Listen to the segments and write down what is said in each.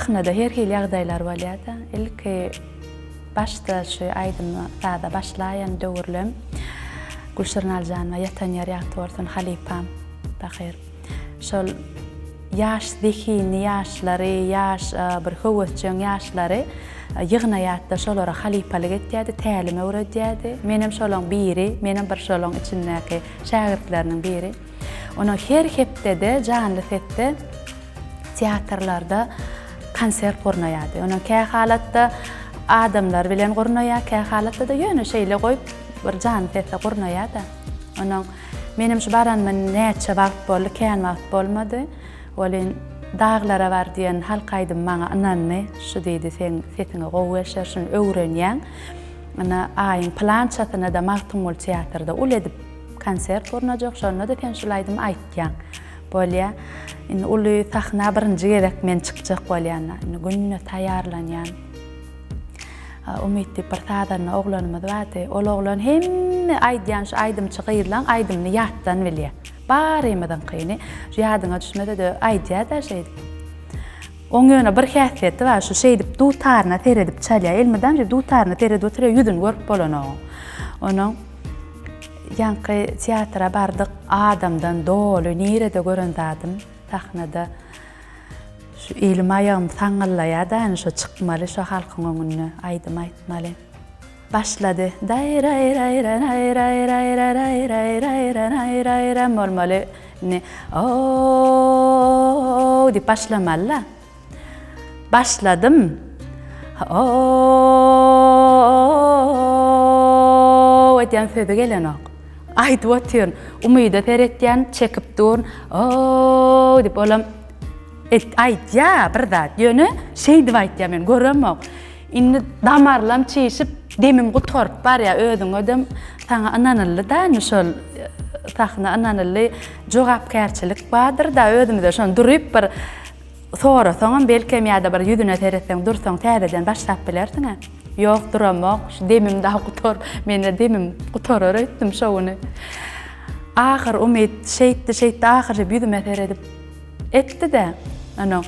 Sahnada her hili ýagdaýlar bolýar-da. Ilki başda şu aýdym-saza başlaýan döwürlem Gülşirin Aljanowa ýatan ýeri ýagty bolsun halypam pahyr. Şol ýaş zehinli ýaşlary, ýaş bir höwesjeň ýaşlary ýygnaýardy-da şolara halypalyk etýärdi, tälim öwredýärdi. Menem şolaň biri, menem bir şolaň içindäki şägirtleriniň biri. Onuň her hepdede janly sesde teatrlarda konsert gurnaýardy. Onuň kä halatda adamlar bilen gurnaýar, kä halatda-da ýöne şeýle goýup bir janly sesde gurnaýar-da. Onuň menem şu baranyma näçe wagt boldy, kän wagt bolmady. Welin Daglara bar diýen halk aýdymy maňa ynandy. Şu diýdi, seň sesiňe gowy gelşer, şuny öwrenýäň. Ine, aýyň pylançasyna-da Magtymguly teatrda uly edip konsert gurnajak, şonda-da sen şul aýdymy aýtýaň. Bolýa. Indi uly sahna birinji gezek men çykjak bolýan. Indi günde taýýarlanýan. Umyt diýip bir sazanda oglanymyz bardy. Ol oglan hemme aýdýan şu aýdymçy gyzlaň aýdymyny ýatdan bilýär. Barymyzyňkyny. Şu ýadyňa düşmese-de aýdýar-da şeýdip. Oň ýöne bir häsiýeti bar, şu şeýdip dutaryna seredip çalýar. Elmydam şeýdip dutaryna seredip oturýar, ýüzüni görüp bolanok oň. Onuň Ýaňky teatra bardyk, adamdan doly, nirede gören zadym, sahnada şu elim aýagym saňňyllaýar-da, indi şo çykmaly, şo halkyň öňünde aýdym aýtmaly. Başlady. Daý-raý-raý-ra-raý-raý-raý-raý-raý-raý-raý-raý-ram bolmaly. Indi o-o-o diýip başlamaly-da. Başladym. O-o-o edýän sözi gelenok. Aýdyp otyryn. Umyda seretýän, çekip durun. O-o diýip olam aýdýar bir zat. Ýöne şeýdip aýtýar men göremok. Indi damarlam çişip, demim gutaryp barýar. Özüňedem saňa ynanyldy-da indi şol sahna ynanyldy. Jogapkärçilik bardyr-da özümize şony duryp bir Sorasaňam belkem ýa-da bir ýüzüne seretseň dursaň täzeden başlap bilersiň-ä. Ýok duramok, şu demim dagy gutar, men-de demim gutarar öýtdüm şo güni. Ahyr Umyt şeýtdi, şeýtdi ahyr şeýdip ýüzüme seredip etdi-de, onuň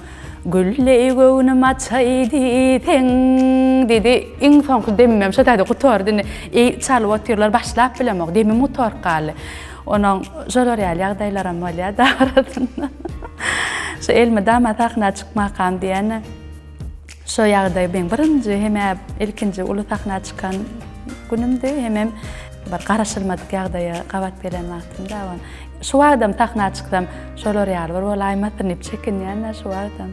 Gülleý göwnüm açaý diýseň diýdi. Iň soňky demimem şo taýda gutardy. Indi eý çalyp otyrlar başlap bilemok, demim gutaryp galdy. Onuň şolar ýaly ýagdaýlaram bolýar-da arasynda. Şu elmydama sahna çykmakam diýende şo ýagdaý meň birinji hem-ä ilkinji uly sahna çykan günümdi, hemem bir garaşylmadyk ýagdaýa gabat gelen wagtymda. Şu wagtam sahna çyksam şolar ýaly bir bolaýmasyn diýip çekinýän-dä şu wagtam.